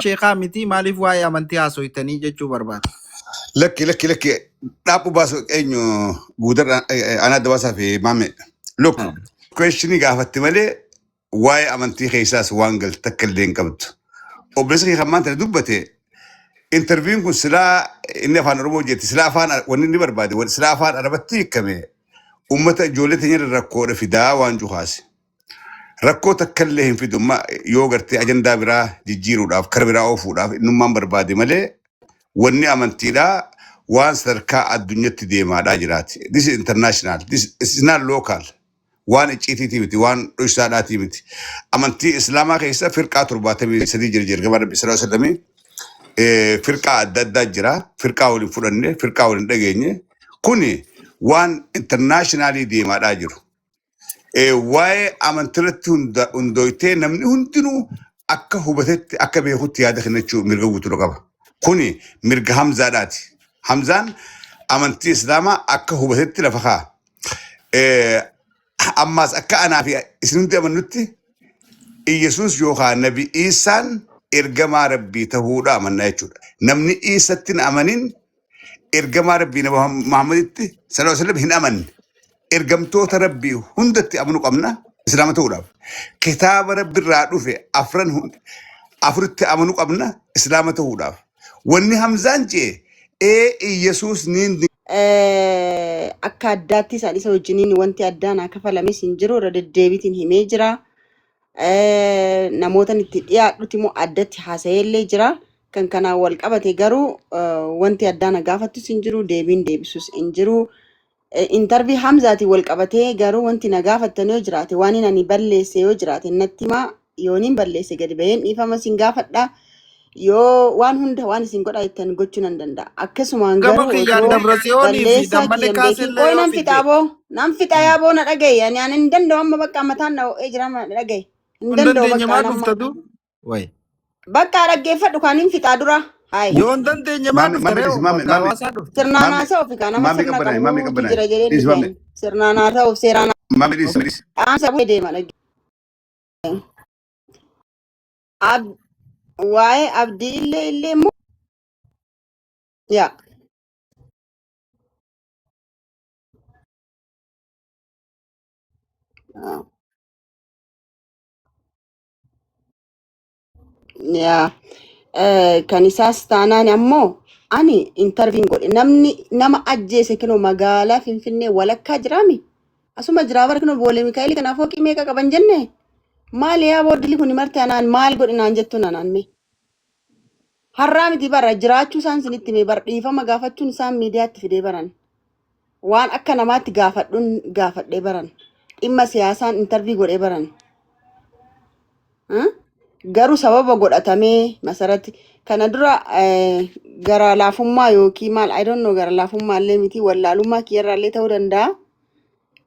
Sheekaa miti maaliif waa'ee amantii haasoytanii jechuu barbaada. Lakki lakki lakki dhaabbu baasu eenyu guutarra anaa adda baasaa fi maame. Look, questionii gaafatte malee waa'ee amantii keessaas waan galte takka illee hin qabdu. Obboleessa kee kan maanta dubbate interviewin kun silaa inni afaan Oromoo jetti silaa afaan wanni inni barbaade silaa afaan Arabatti hiikame uummata ijoollee teenya irra rakkoodha fidaa waan juhaase. Rakkoo takka illee hin fidu amma yoo gartee ajandaa biraa jijjiiruudhaaf kara biraa oofuudhaaf innummaan barbaade malee wanni amantiidhaa waan sadarkaa addunyaatti deemaadhaa jiraati. This is international. This is not local. Waan icciitiitii miti, waan dhoksaadhaatii miti. Amantii Islaamaa keessa firqaa 73 jira ergamaa Rabbi sallallahu alaihi wasallam. Firqaa adda addaa jira. Firqaa waliin fudhanne, firqaa waliin dhageenye. Kuni waan internationally deemaadhaa jiru. Waa'ee amantiirratti hundooytee namni hundinuu akka hubatetti akka beekutti yaada kennachuu mirga guutuu qaba. Kuni mirga Hamzaadhaati. Hamzaan amantii Islaamaa akka hubatetti lafa kaa'a. Ammaas akka anaa fi isin hundi amannutti Iyyasuus yookaan Nabi Iisaan ergamaa Rabbii ta'uudha amanna jechuudha. Namni Iisatti hin amanin ergamaa Rabbii Nabi Muhammaditti sallallahu alaihi wasallam hin amanne. Ergamtoota Rabbii hundatti amanuu qabna Islaama ta'uudhaaf. Kitaaba Rabbi irraa dhufe afran afuritti amanuu qabna Islaama ta'uudhaaf. Wanni Hamzaan je'e ee Iyyasuus niin Akka addaatti isaan isa wajjiniin wanti addaa naa kafalames hin jiru irra deddeebiitiin himee jira. Namootan itti dhiyaadhutti immoo addatti haasa'ee illee jira. Kan kanaan wal qabate garuu wanti addaa na gaafattus hin jiru deebiin deebisus hin jiru. Intarvii Hamzaatiin wal qabatee garuu wanti na gaafattan yoo jiraate waan inni ani balleesse yoo jiraate natti himaa yooniin balleesse gadi baheen dhiifama isin gaafadha. Yoo waan hunda waan isin godhaa jettan gochuu nan danda'a. Akkasumaan Gama garuu kiyyaan otoo Dabratsiyoonii fi balleessaa Dammale kiyya hin beekin Kaasellee qoy yoo nan fidde. fixa aboo nan fixa yaa boo na dhaga'i ani ani hin danda'u amma bakka mataan na ho'ee jira amma na dhaga'i hin Hin danda'u dandeenye bakka maa an amma dhufta du? Wayi. bakka dhaggeeffadhu kan hin fixaa dura hayi Yoo hin dandeenye maa Maame dhufta maame ree dhisi maame bakka maame hawaasaa dhufte. sirnaan maame haasa'uuf kan nama maame sirna qabbanaa'e maame qabuutu qabbanaa'e jira jedhee dhisi miti maame ani sirnaan haasa'uuf seeraan maame dhisi dhisi. dhaamsa bu'ee deema dhagge. Waa'ee abdii illee illee immoo yaa yaa kan isaas taanaan ammoo ani intarviin godhe namni nama ajjeese kinoo magaalaa Finfinnee walakkaa jiraami asuma jiraa bara kinoo boolee Mikaa'elii kanaaf fooqii meeqa qaban jenne maal yaa booddili kun marti anaan maal godhe naan jettuun anaan mee har'aa miti bara jiraachuu isaan sinitti hime bar dhiifama gaafachuun isaan miidiyaatti fidee baran waan akka namaatti gaafadhuun gaafadhee baran dhimma siyaasaan intarvii godhee baran Garuu sababa godhatamee masarratti kana dura gara laafummaa yookiin maal I don't know gara laafummaa illee miti wallaalummaa kiyyarraa illee ta'uu danda'a.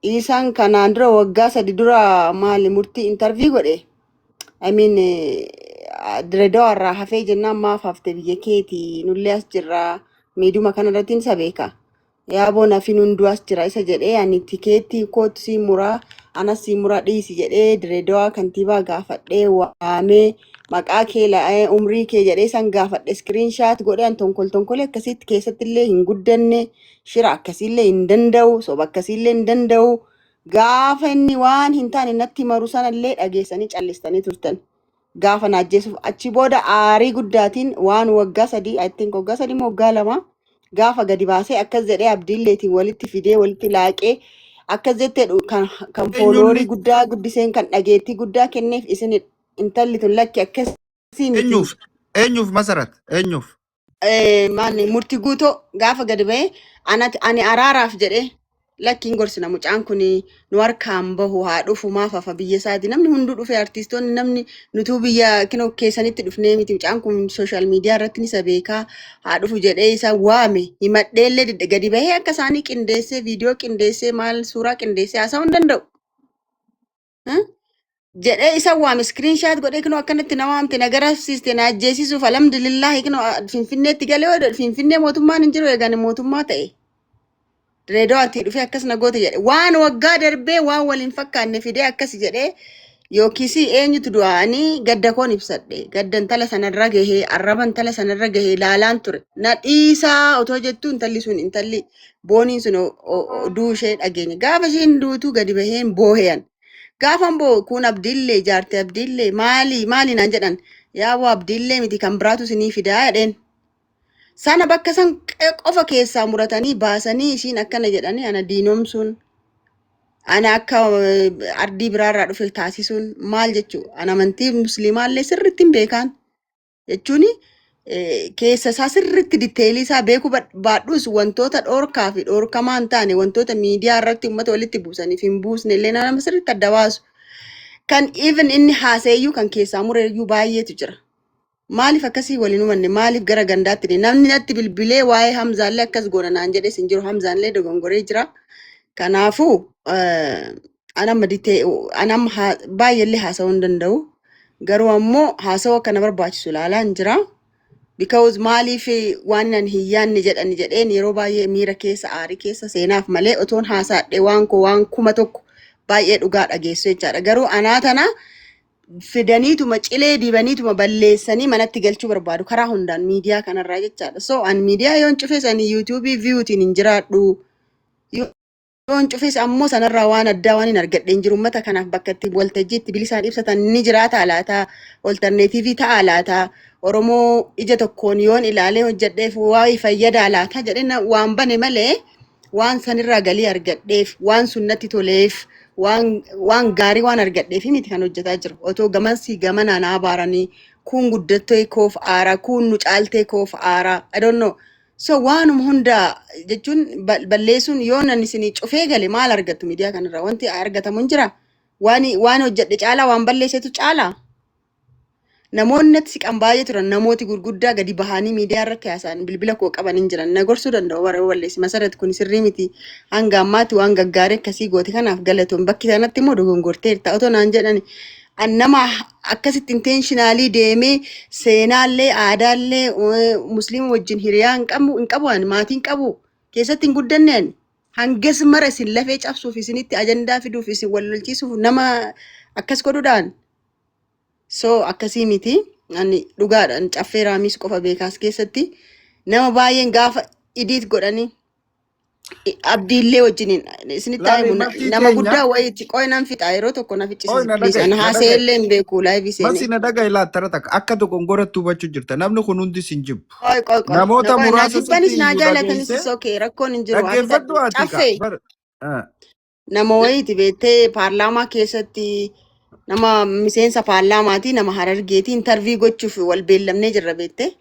Isaan kanaan dura waggaa 3 dura maali murtii intarvii godhe I mean Diredawaa irraa hafee jennaan maaf hafte biyya keeti nullee as jirra miidhuma kana irratti isa beeka. Yaaboo nafin hunduu as jira isa jedhee ani tikeettii kootu sii muraa anas sii muraa dhiisi jedhee Diredawaa kantiibaa gaafadhee waamee maqaa kee la'ee umrii kee jedhee san gaafadhe iskiriin shaat godhee an tonkol tonkolee akkasitti keessatti illee hin guddanne shira akkasiillee hin danda'u soba akkasiillee hin danda'u gaafa inni waan hin taane natti maru sanallee dhageessanii callistanii turtan. Gaafa na ajjeesuuf achi booda aarii guddaatiin waan waggaa 3 I think waggaa 3 moo waggaa 2 gaafa gadi baasee akkas jedhee abdiilleetiin walitti fidee walitti laaqee akkas jettee kan fooloorii Eenyuunni? guddaa guddiseen kan dhageettii guddaa kenneef isin intalli tun lakki akkasii miti. Eenyuuf? Eenyuuf Masarat? Eenyuuf? Maali murtii guutoo gaafa gadi ba'e anati ani araaraaf jedhee lakki hin gorsina mucaan kun nu harkaan bahu haa dhufu maaf hafa biyya isaati namni hunduu dhufe artiistoonni namni nutuu biyya kinoo keessanitti dhufnee miti mucaan kun sooshaal miidiyaa irratti ni isa beekaa haa dhufu jedhee isa waame himadheellee didde gadi bahee akka isaanii qindeessee viidiyoo qindeessee maal suuraa qindeessee haasa'uu hin danda'u. Jedhee isa waame iskiriinshaat godhee kinoo akkanatti na waamte na garafsiiste na ajjeesisuuf alhamdulillaahi kinoo finfinneetti galee yoo jedhu finfinnee mootummaan hin jiru eegani mootummaa ta'e Direedawaatti dhufee akkas na goote jedhe waan waggaa darbee waan wal hin fakkaanne fidee akkas jedhee Yookiis eenyutu du'aanii gadda koon ibsadhe. Gadda intala sanarra gahee, arraba intala sanarra gahee laalaan ture. Na dhiisaa otoo jettuu intalli sun, intalli booniin sun du'uu ishee dhageenya. Gaafa isheen duutuu gadi baheen booheyan. Gaafan boo kun Abdiillee, jaarti Abdiillee, maali maali naan jedhan. Yaa boo, Abdiillee miti, kan biraatu isinii fidaa jedheen. Sana bakka san qofa keessaa muratanii baasanii ishiin akkana jedhanii ana diinomsuun, ana akka ardii biraarraa dhufe taasisuun maal jechuu? Ana amantii musliimaallee sirriitti hin beekaan jechuun keessa isaa sirriitti detailii isaa beekuu baadhus, wantoota dhoorkaa fi dhoorkamaa hin taane, wantoota miidiyaa irratti uummata walitti buusaniif hin buusne illee nama sirriitti adda baasu. Kan even inni haaseeyyuu kan keessaa mureeyyuu baay'eetu jira. Maaliif akkasii waliin hubanne? Maaliif gara gandaatti deemne? Namni natti bilbilee waa'ee Hamzaallee akkas goona naan jedhes hin jiru. Hamzaallee dogongoree jira. Kanaafuu anamma ditee anamma baay'eellee haasa'uu hin danda'u. Garuu ammoo haasa'uu akka na barbaachisu ilaalaa hin jira. Because maaliif waan nan hin yaanne jedhani jedheen yeroo baay'ee miira keessa, aarii keessa seenaaf malee, otoon haasaadhe waan koo waan 1000 baay'ee dhugaa dhageessu jechaadha. Garuu anaa tana fidaniituma cilee dibaniituma balleessanii manatti galchuu barbaadu karaa hundaan miidiyaa kanarraa jechaadha. So an miidiyaa yoon cufes ani YouTubeii viewtiin hin jiraadhu. Yoon cufes ammoo sanarraa waan addaa waan hin argadhe hin jiru. Uummata kanaaf bakka itti waltajjii itti bilisaan ibsatan ni jiraata laata? Alternativeii ta'a laata? Oromoo ija tokkoon yoon ilaalee hojjedheef waa'ee fayyadaa laata jedhee waan bane malee, waan sanirraa galii argadheef, waan sun natti toleef, waan gaarii waan argadheef miti kan hojjetaa jiru. Otoo gamasii gamanaan abaaranii, kun guddattee koof aara, kun nu caaltee koof aara. I don't know. So waanuma hunda jechuun balleessuun, yoo nan isinii cufee gale maal argattu miidiyaa kanarraa? Wanti argatamu hin jira. Waan hojjedhe caalaa waan balleessetu caalaa. Namoonni natti siqan baay'ee turan. Namooti gurguddaa gadi bahanii miidiyaa irratti haasa'an, bilbila koo qaban hin jiran, na gorsuu danda'u. Bara balleessi Masarat, kun sirrii miti, hanga ammaatti waan gaggaarii akkasii goote, kanaaf galatoon, bakki sanatti immoo dogongorteerta otoo naan jedhani, an nama akkasitti intentionally deemee seenaallee aadaallee musliima wajjin hiriyaa hin qabu, hin qabu. Ani maatii hin qabu, keessatti hin guddanne. Ani hangas mara isin lafee cabsuuf, isinitti ajandaa fiduuf, isin wal lolchiisuuf nama akkas godhuudhaan, so akkasii miti. Ani dhugaadhaan Caffee Raamis qofa beekaas keessatti nama baay'een gaafa edit godhanii Abdiillee wajjiniin isinitti Laali himu Masii nama keenya. guddaa wayiitti qoy nan fixa, yeroo tokko na Oy ficcisiisi na please. dhaga'i, Ana na haasa'ee dhaga'i. illee hin beeku liveii Masi, seenee. na dhaga'i laattara takka akka dogongoratti hubachuu jirta. Namni kun hundi sin jibbu. Qoy qoy qoy. Na Namoota qoy na muraasa jibbanis sitti naa iyyuu jaalatanis dhageesse. is okay, rakkoon hin jiru haa Dhaggeeffadhu fixadhu. ati ka. Caffee Bar. nama wayiiti beektee, paarlaamaa keessatti nama miseensa paarlaamaati, nama Harargeeti, interview gochuuf wal beellamnee jirra beektee.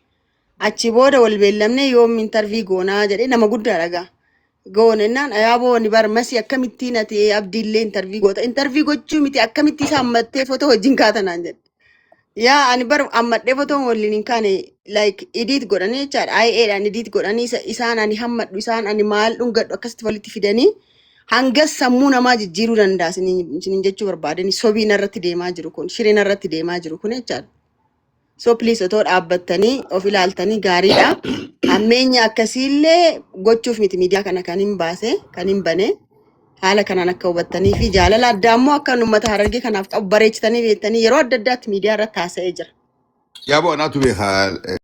Achi booda wal beellamnee yoom interview goonaa jedhee, nama guddaa dhagaa. Goone jennaan, ayaaboo ni bar Masii, akkamittiin ati Abdiillee interview goota? Interview gochuu miti, akkamitti isa hammattee footoo wajjin kaatanaan jedhe. Yaa, ani bar hammadhee footoo waliin hin kaane, like edit godhanii jechaadha. AI'dhaan edit godhanii isaan ani hammadhu, isaan ani maal dhungadhu akkasitti walitti fidanii hangas sammuu namaa jijjiiruu danda'a isiniin jechuu barbaadani, sobiin irratti deemaa jiru kun, shiriin irratti deemaa jiru kun jechaadha. So please, otoo dhaabbattanii of ilaaltanii gaariidha. Hammeenya akkasiillee gochuuf miti miidiyaa kana kan hin baase, kan hin bane. Haala kanaan akka hubattanii fi jaalala addaa immoo akka uummata Harargee kanaaf qabu bareechitanii beektanii yeroo adda addaatti miidiyaa irratti haasa'ee jira. Yaaboo, anaatu beekaa.